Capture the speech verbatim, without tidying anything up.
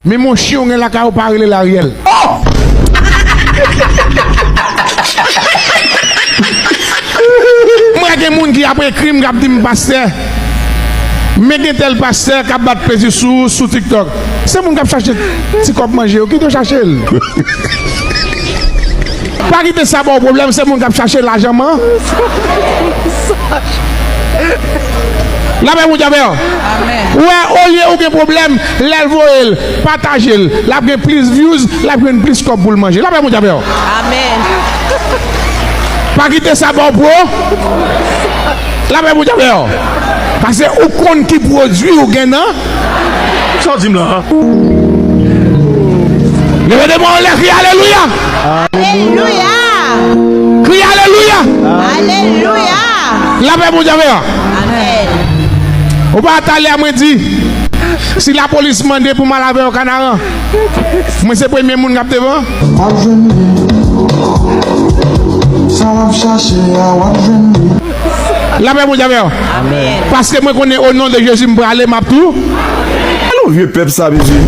Men monchi, ou gen lakay ou pa rele l Ariel. M wè gen moun ki ap ekri m, k ap di m, "Pastè, men gen tèl pastè k ap bat plezi sou, sou TikTok." Se moun k ap chache ti kòb manje yo, kite yo chache l. Pa kite sa ba w pwoblèm, se moun k ap chache lajan man. Lapè Bondye avè w. Ou wè, olye ou gen pwoblèm, lè l voye l, pataje l, l ap gen plis views, l ap jwenn plis kòb pou l manje. Lapè Bondye avè w. Pa kite sa ba w pwo. Lapè Bondye avè w. Paske ou konn ki pwodui ou gen nan. Sa w di m la? Leve de men w anlè, kriye alelouya. Alelouya. Kriye alelouya. Alelouya. Lapè Bondye avè w. Amèn. Ou pa talè a mwen di, si lapolis mande pou m al avè w Kanaran, mwen se premye moun k ap devan. W ap jwenn li. Sa w ap chache a, w ap jwenn li. Lapè Bondye avè w. Amèn. Paske mwen konnen o non de Jezi m prale, m ap tou. Alò, vye pèp sa, mesye.